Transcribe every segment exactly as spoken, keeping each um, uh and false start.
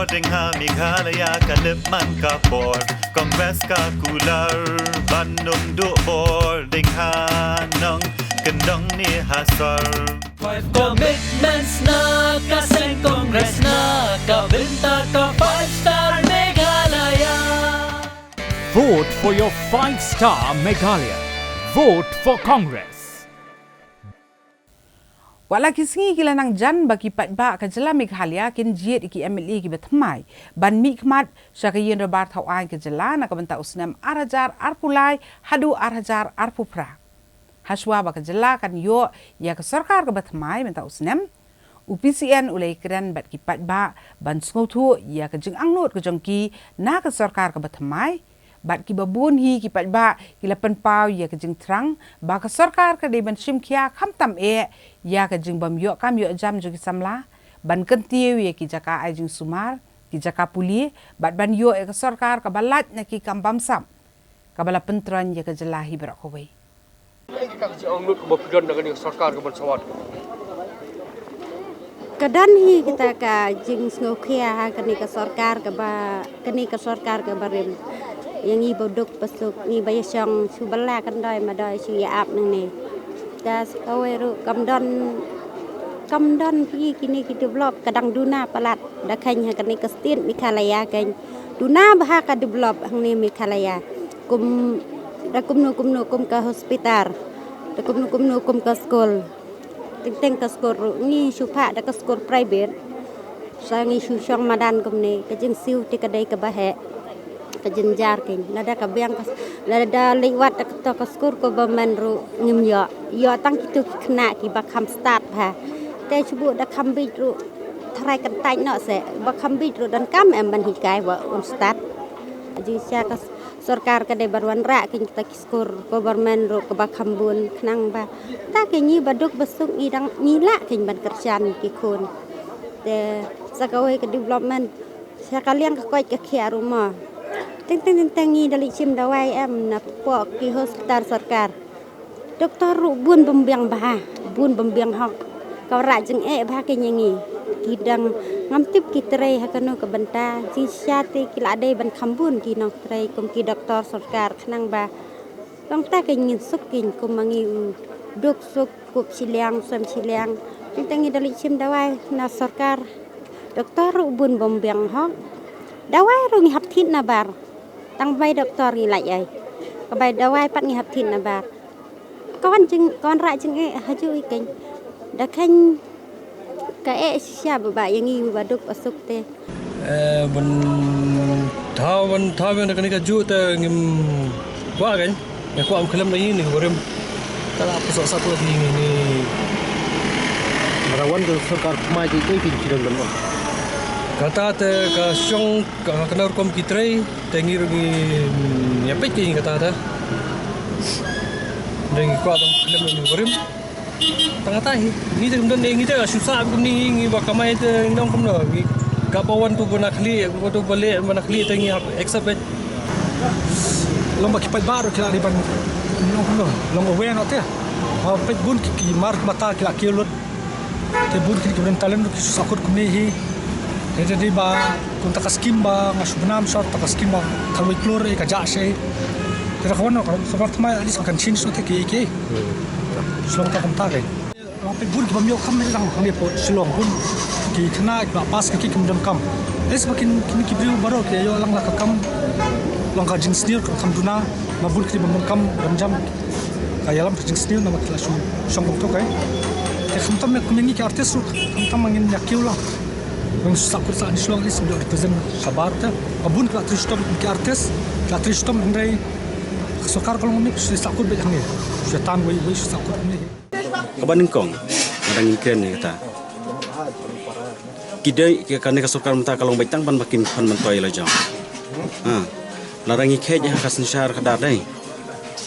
Ding ha Meghalaya ka lip man ka por, Congress ka kular ban ym duh bor, ding ha nongkyndong ne ha sor. Five commitments na ka seng Congress na ka bynta ka five star Meghalaya. Vote for your five star Meghalaya. Vote for Congress. Wat la ki sngi ki la nang jan ba ki paidbah ka jylla Meghalaya kin jied ïa ki M L A kiba thymmai ban mihkhmat sha ka Ïing Dorbar Thaw Aiñ ka jylla na ka bynta u snem ar hajar arphew lai haduh ar hajar arphew phra. Hashwa ba ka jylla kan ïoh ïa ka sorkar kaba thymmai mynta u snem, u P C N u la ïakren bad ki paidbah ban sngewthuh ïa ka jingangnud ka jong ki na ka sorkar kaba thymmai, bad kiba bun hi ki paidbah ki la pynpaw ïa ka jingthrang ba ka sorkar ka dei ban shim khia khamtam eh ïa ka jingbym ïoh kam ïoh jam jong ki samla, ban kyntiew ïa ki jaka ai jingsumar, ki jaka pule, bad ban ïoh ïa ka sorkar kaba lait na ki kam bamsap, kaba la pyntroiñ ïa ka jylla hi baroh kawei. Ka jingangnud kaba phi don na kane ka sorkar kaban sa wan. Ka don hi kata ka jingsngewkhia ha kane ka sorkar kaba, kane ka sorkar kaba rim. Ïa ngi ba duk ba suk, ngi ba ïa shong shu ba la kyndoi madoi shu ïa ap nangne. Te sa kawei ruh kam don, kam don phi kine ki develop, ka dang duna palat da kheiñ ha kane ka state Meghalaya kheiñ. Duna bha ka develop hangne Meghalaya. Kum, da kumno kumno kum ka hospital, da kumno kumno kum ka skul. Teng teng ka skul ruh ngi shu phah da ka skul private. Sa ngi shu shong madan kumne, ka jingsiew te ka dei kaba heh. Ka jynjar kheiñ, lada ka biang ka, lada leit wad da kato ka skul government ruh ngim ïoh. Ïoh tang kito ki khynnah kiba kham stad bha. Te shu buh da kham bieit ruh, tharai kyntait noh se, ba kham bieit ruh donkam em ban hikai ba un stad. Jingshisha ka sorkar ka dei ban wanrah kheiñ kita ki skul government ruh kaba kham bun, khnang ba ta ki ngi ba duk ba suk ngi dang ngi lah kheiñ ban kyrshan ki khun. Te sa kawei ka development, sa ka liang ka koit ka khiah ruh mo. Teng teng teng teng ngi da leit shim dawai em na pok ki hospital sorkar. Doktor ruh bun bym biang bha, bun bym biang hok. Ka wanrah jingeh bha kheiñ ïa ngi. Ki dang ngam tip ki trei ha kano ka bynta, jingshisha te ki la dei ban kham bun ki nongtrei kum ki doktor sorkar, khnang ba long ta kheiñ ngin suk kheiñ kum ma ngi u duk suk, kup shiliang, sem shiliang. Teng teng ngi da leit shim dawai na sorkar. Doktor ruh bun bym biang hok. Dawai ruh ngi hap thied na bar. Tang bai doktor ngi lait ei. Ka bai dawai pat ngi hap thied na bar. Ka wan jing, ka wanrah jingeh ha ju i kheiñ. Da kheiñ ka eh shisha ba ba ïa ngi ba duk ba suk te. Eh, ban thaw, ban thaw biang da kane ka juh te ngim kwah kheiñ. Nga kwah ym khlem da ngi ni barim. Ka la pynsoh sap la ki ngi ni. Mara wan ka sorkar kmai ki ki ki don don. Kata te ka shong ka, ka kena rukom ki trei te ngi ruh ngi, mm, ïa peit ki kata te. Da ngi kwah da ym khlem da ngi barim. Tang kata hi, ngi te kum don ngi te shu sah kum ni ngi ba kamai te ngi nong kum no. Ngi ka ba wan tu ba na khlieh, ba tu ba leh ba na khlieh te ngi hap accept eh. Long ba ki paidbah ruh ki la dei ban nong kum no. Long aware noh te. Ba peit bun ki, ki mar mata ki la kiew lut. Te bun ki ki bren talent ruh ki shu sah kut kum ni hi. Te te dei ba kum ta ka skim ba nga shu bnam shor ta ka skim ba thalwei klur eh ka jah shei. Te da ka wan no ka sorkar thymmai at least kan change noh te ki ki. Shlong ta kumta kai. Long peit bun ki bym ïoh kam ne lang hangne po Shillong bun ki khynnah kiba pass ki kim don kam. Is ba kin, kin ki briew baroh ki ïoh lang la ka kam. Long ka jingsniew ka kam duna, ma bun ki bym don kam, bym jam. Ka ïalam ka jingsniew namar ki la shu shong kumto kai. Te khamtam me kum ngi ki artist ruh, khamtam ma ngin ïa kiew la. Bang sah kut sah ni Shillong is ba represent shabar te. Ba bun ki la trei shitom ki artist, ki la trei shitom hynrei ka sorkar ka long ni shu sah kut beit hangne. Shu tan wei wei shu sah kut hangne. Kaba nyngkong, nga dang ngin kren ïa kata. Ki dei, ki, kane ka sorkar mynta ka long beit tang ban ba kin khon myntoi la jong. Ha. Lada ngi kheit ha ka synshar ka dei.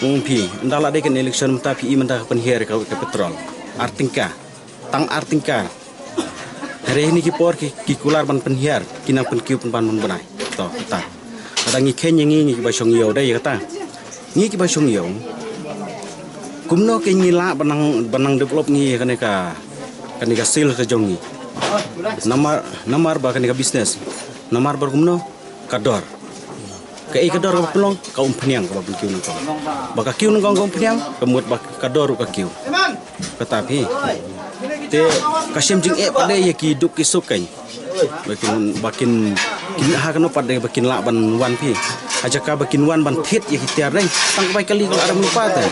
Ong phi, ynda la dei ka election mynta phi i mynta ka pynhiar ka, ka petrol. Ar tyngka. Tang ar tyngka. Hynrei hynne ki por ki, ki kular ban pynhiar, ki nang pynkiew pynban ban bnai. To, kata. Lada ngi kheit ïa ngi, ngi kiba shong ïew dei ïa kata. Ngi kiba shong ïew. Kumno ke ngi lah ban nang, ban nang develop ngi kane ka, kane ka sales ka jong ngi. Namar, namar ba kane ka business. Namar ba kumno ka dor. Kaei ka dor kaba pynlong, ka umphniang kaba pynkiew nyngkong. Ba ka kiew nyngkong ka umphniang, ka mut ba ka dor ruh ka kiew. Kata phi. Te ka shem jingeh pat de ïa ki duk ki suk kan. Ba kin, ba kin, kin ha kano pat de ba kin lah ban wan phi. Ha jaka ba kin wan ban thied ïa ki tiar dei. Tang bai kali ka la dang lypa te.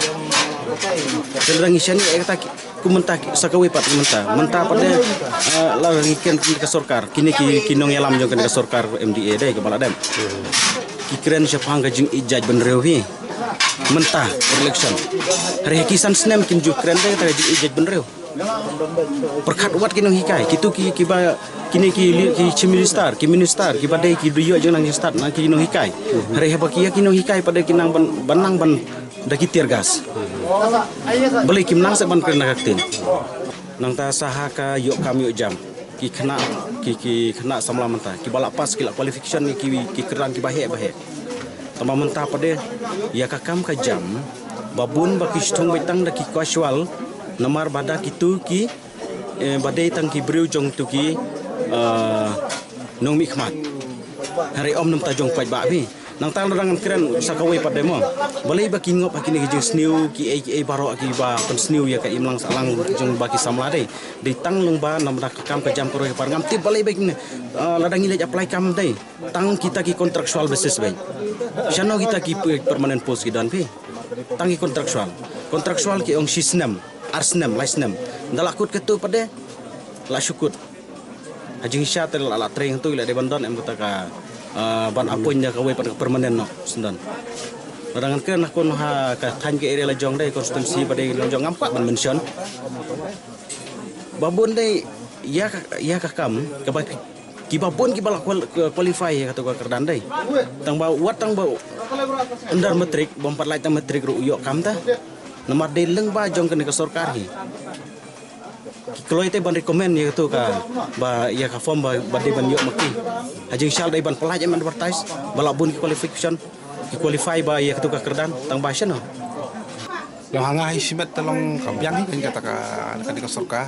Te la dang ngi shaniah ïa kata ki, kum mynta ki, sa kawei pat mynta. Mynta pat de, eh, la ngi kren kane ka sorkar. Kine ki, ki nongïalam jong kane ka sorkar M D A dei kaba la dep. Ki kren shaphang ka jingïeit jaitbynriew phi. Mynta election. Hynrei ha ki san snem kim ju kren de kata ka jingïeit jaitbynriew. Pyrkhat wat ki nonghikai, kitu ki, kiba, kine ki li-, ki chief minister, ki minister, kiba dei ki dei ïoh jong nang stad na ki nonghikai. Hynrei haba ki ïa ki nonghikai pat de ki nang ban, ban nang ban da ki tear gas. Balei kim nang sa ban kren na ka ktien. Nangta sa ha ka ïoh kam ïoh jam. Ki khynnah, ki, ki khynnah samla mynta, kiba la pass, ki la qualification, ki, ki kyrdan kiba heh, ba heh. Tangba mynta pat de, ïa ka kam ka jam, ba bun ba ki shu thung beit tang da ki casual, namar ba da kitu ki, eh, ba dei tang ki briew jong tu ki, eh, nongmihkhmat. Hynrei ym namar ta jong paidbah phi. Nangta la dang ngan kren sa kawei pat de mo. Balei ba ki ngop ha kine ki jingsniew, kiei kiei baroh kiba pynsniew ïa ka imlang sahlang jong ba ki samla dei. Dei tang lyngba namar ka kam ka jam ka roi ka par, ngam tip balei ba kine, eh, la dang ngi leit apply kam dei. Tang kita ki contractual basis beit. Shano kita ki pe-, permanent post ki don phi. Tang ki contractual. Contractual ki ong shi snem, ar snem, lai snem. Da la kut katu pat de, la shu kut. Ha jingshisha te la, la trei hangtu la dei ban don em kata ka, ah, ban appoint ïa kawei pat ka permanent noh, shen don. La dang ngan kren ha kun ha ka thaiñ ka area la jong dei constituency ba dei la jong ngam kwah ban mention. Ba bun dei ïa ka, ïa ka kam, kaba kiba bun kiba la qual-, qualify ïa katu ka kyrdan dei. Tangba wat tangba under matric, bym pat lait tang matric ruh u ïoh kam ta. Namar dei lyngba jong kane ka sorkar hi. Ki kloi te ban recommend ïa katu ka ba ïa ka form ba, ba dei ban ïoh ma ki. Ha jingshisha dei ban pynlait em advertise, ba la bun ki qualification, ki qualify ba ïa katu ka kyrdan, tangba shano. Long ha nga hi shimet te long ka biang hi kan kata ka, kane ka sorkar.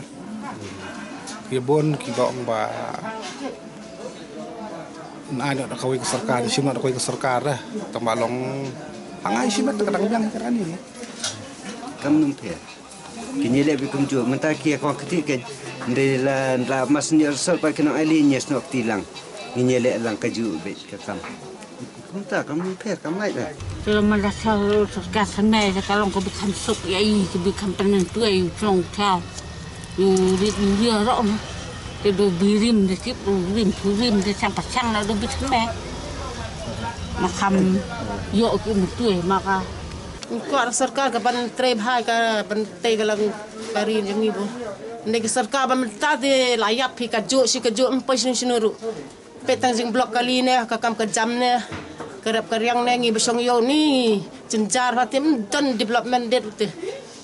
Ki bun kiba ong ba nai noh da kawei ka sorkar, shim noh da kawei ka sorkar dah. Tangba long ha nga hi shimet te ka dang biang hi kane. Kam nang pher. Kine leh beit kumjuh mynta ki ïa kong kti kan. Nde la, la mas ngi ïoh result pat ki nong ailin ïa snoh kti lang. Ngin ïa leh lang kajuh beit ka kam. Kumta kam pher kam lait da. Te la man la sa sorkar sa mei sa ka long ka bit kham suk ïa i ka bit kham pynentuh ïa u pynlong thaw. U rit u ria roh na. Te du birim de tip u rim phurim de chang pachang na du bit kham mei. Ma kham ïoh ki mynta ma ka. Kwah na sorkar ka ban trei bha ka ban tei ka lang ka ri jong ngi bo. Nde ki sorkar ba mynta te la ïap hi kajuh shi kajuh ym poi shano shano ruh. Peit tang jingblok kali ne, ka kam ka jam ne, ka rep ka riang ne, ngi ba shong ïew ni jynjar ba te ym don development det te.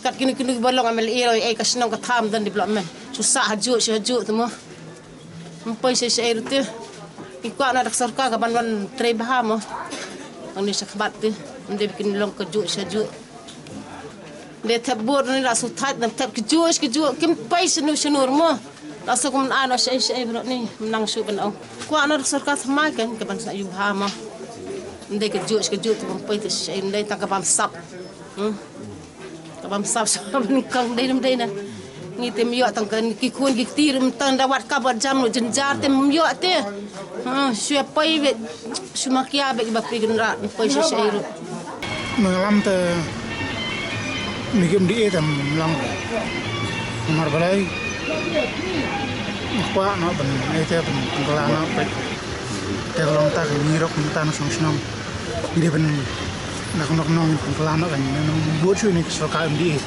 Kat kine kine ba long M L A ruh ei ka shnong ka tham don development. Shu sah hajuh shu hajuh te mo. Ym poi sha sha ei ruh te. Ngi kwah na dak sorkar ka ban wan trei bha mo. Tang ni sha khmat te. Ym dei ba kin long kajuh sha juh. Dei thep bor ni la su thait, dang thep kajuh kajuh, kim poi shano shano mo. La su kum ai noh shei shei bro ni, nang shu ban ong. Kwah na sorkar thymmai kan ka ban sa ïu ha mo. Ndei kajuh kajuh tu poi tu shei ndei tang ka bam sap. Hmm. Ka bam sap sap ban kang dei nam dei na. Ngi te ym ïoh tang ka ki khun ki kti ruh tang da wat kap wat jam ruh jynjar te ym ïoh te. Ha, shu ïa poi beit, shu makia beit ki bapli kynrad, poi sha sha ruh. Nongïalam te ngi kim dei te ym long. Namar balei? Nga kwah noh ban, eh, te ban, ban kylla noh beit. Te ka long ta ka ngi rok mynta na shnong shnong. Ngi dei ban, na ka nok nong ban kylla noh kan, na nong bud shu ni ka sorkar M D A.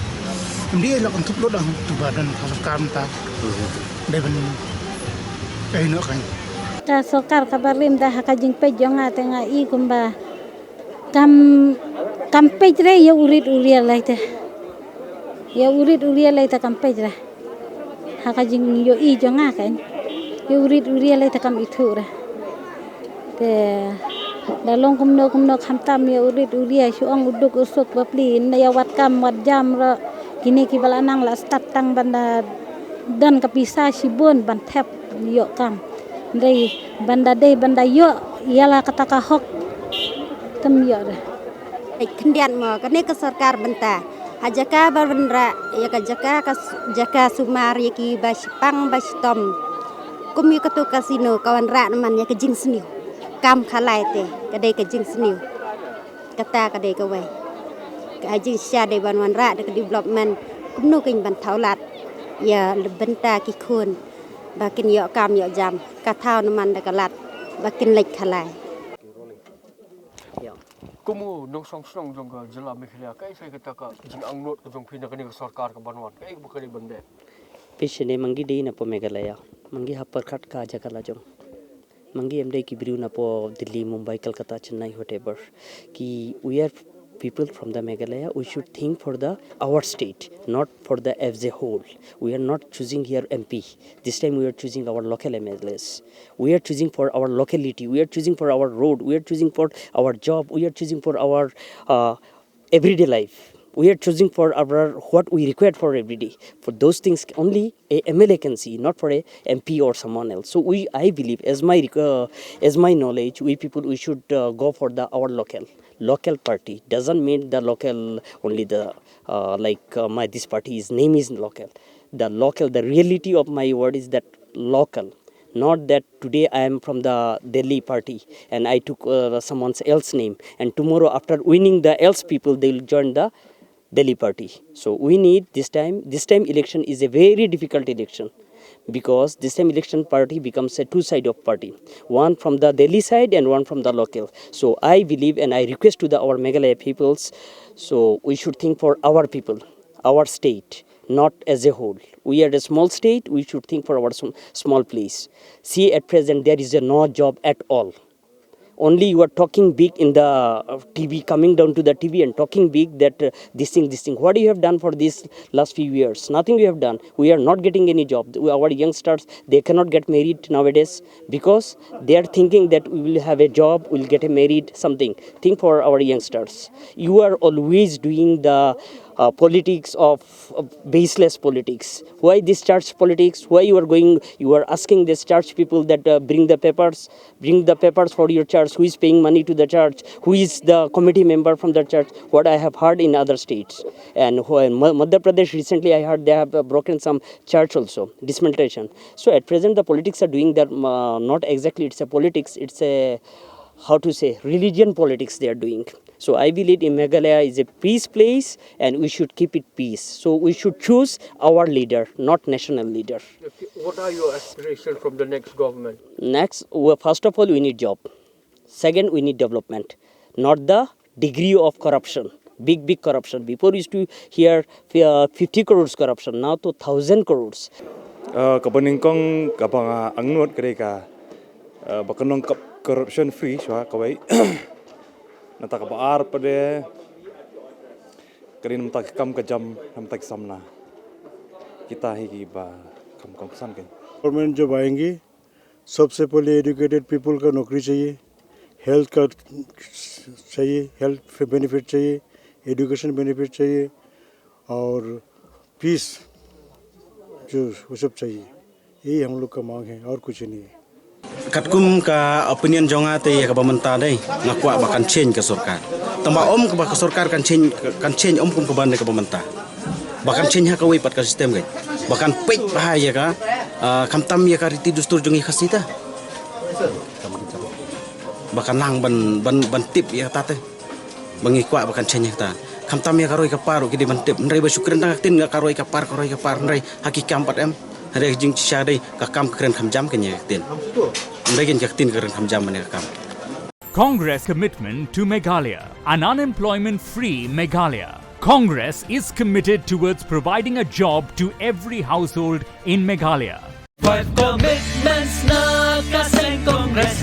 M D A la kan thup lut dang tu ba don ka sorkar mynta. Dei ban, eh, noh kan. Ka sorkar ka barim da ha ka jingpeit jong nga te nga i kumba kam, kam peit re ïa u rit u rial lai te. Ïa u rit u rial lai te kam peit re. Ha ka jingïohi jong nga kan. Ïa u rit u rial lai te kam ithuh re. Te da long kumno kumno khamtam ïa u rit u rial shu ong u duk u suk bapli na ïa wat kam wat jam re. Kine kiba la nang la stad tang ban da don ka pisa shibun ban thep ïoh kam. Dei ban da dei ban da ïoh ïa la kata ka hok. Kam ïoh re. Khyndiat mo kane ka sorkar bynta ha jaka ba wanrah ïa ka jaka ka jaka sumar ïa ki ba shipang ba shitom. Kum ïa katu ka casino ka wanrah naman ïa ka jingsniew. Kam khalai te ka dei ka jingsniew. Kata ka dei kawei ka jingshisha dei ban wanrah da ka development. Kumno kin ban thaw lad ïa la bynta ki khun ba kin ïoh kam ïoh jam. Ka thaw naman da ka lad ba kin leit khalai. Kum u nongshong shnong jong ka jylla Meghalaya, kaei sa kata ka jingangnud ka jong phi na kane ka sorkar ka ban wan, kaei ba ka dei ban dei? Phi shane ma ngi dei na po Meghalaya, ma ngi ha pyrkhat ka jaka la jong. Ma ngi em dei ki briew na po Delhi, Mumbai, Kolkata, Chennai, whatever. Ki we are people from the Meghalaya, we should think for the our state, not for the as a whole. We are not choosing here M P. This time we are choosing our local M L As. We are choosing for our locality. We are choosing for our road. We are choosing for our job. We are choosing for our uh, everyday life. We are choosing for our what we require for every day. For those things, only a M L A can see, not for a M P or someone else. So we, I believe, as my uh, as my knowledge, we people we should uh, go for the our local. Local party doesn't mean the local only the uh, like uh, my this party is name is local. The local, the reality of my word is that local, not that today I am from the Delhi party and I took uh, someone else's name, and tomorrow after winning the else people, they will join the Delhi party. So we need this time, this time election is a very difficult election, because this time election party becomes a two side of party, one from the Delhi side and one from the local. So I believe and I request to the our Meghalaya peoples, so we should think for our people, our state, not as a whole. We are a small state, we should think for our sm- small place. See, at present there is a no job at all. Only you are talking big in the uh, T V, coming down to the T V and talking big that uh, this thing, this thing. What you have done for these last few years? Nothing you have done. We are not getting any job. Our youngsters, they cannot get married nowadays because they are thinking that we will have a job, we'll get a married, something. Think for our youngsters. You are always doing the uh, politics of uh, baseless politics. Why this church politics? Why you are going, you are asking this church people that uh, bring the papers, bring the papers for your church, who is paying money to the church, who is the committee member from the church, what I have heard in other states. And who, in Ma- Madhya Pradesh recently I heard they have uh, broken some church also, dismantlation. So at present the politics are doing that, uh, not exactly it's a politics, it's a, how to say, religion politics they are doing. So I believe in Meghalaya is a peace place and we should keep it peace. So we should choose our leader, not national leader. What are your aspirations from the next government? Next, well, first of all, we need job. Second, we need development, not the degree of corruption. Big, big corruption. Before, we used to hear uh, fifty crores corruption, now to thousand crores. Uh, kaba nyngkong kaba nga angnud ka dei ka uh, ba kan long corruption free shwa kawei. Nata kaba ar pat de ka dei namta ki kam ka jam namta ki samla. Kita hi ki ba kam kam san ke. Government job aayenge. सबसे पहले एजुकेटेड पीपल का नौकरी चाहिए, हेल्थ का चाहिए, हेल्थ बेनिफिट चाहिए, एजुकेशन बेनिफिट चाहिए और पीस जो वो सब चाहिए। यही हम लोग का मांग है और कुछ नहीं है। Katkum ka opinion jong nga te ïa kaba mynta dei nga kwah ba kan change ka sorkar. Tang ba ym kaba ka sorkar kan change, kan change ym kum kaba ne kaba mynta. Ba kan change ha kawei pat ka system ka. Ba kan peit ba ha ïa ka, ah, khamtam ïa ka riti dustur jong i Khasi ta. Ba kan nang ban ban ban tip ïa kata te. Ba ngi kwah ba kan change ïa kata. Khamtam ïa ka roi ka par ki dei ban tip. Hynrei ba shu kren tang ka ktien nga ka roi ka par ka roi ka par hynrei ha ki kam pat em. Hynrei ka jingshisha dei ka kam ka kren kham jam ka ïa ka ktien. Hynrei ka ktien ka kren kham jam ïa ka kam. Congress commitment to Meghalaya, an unemployment free Meghalaya. Congress is committed towards providing a job to every household in Meghalaya. Five commitments na ka seng Congress.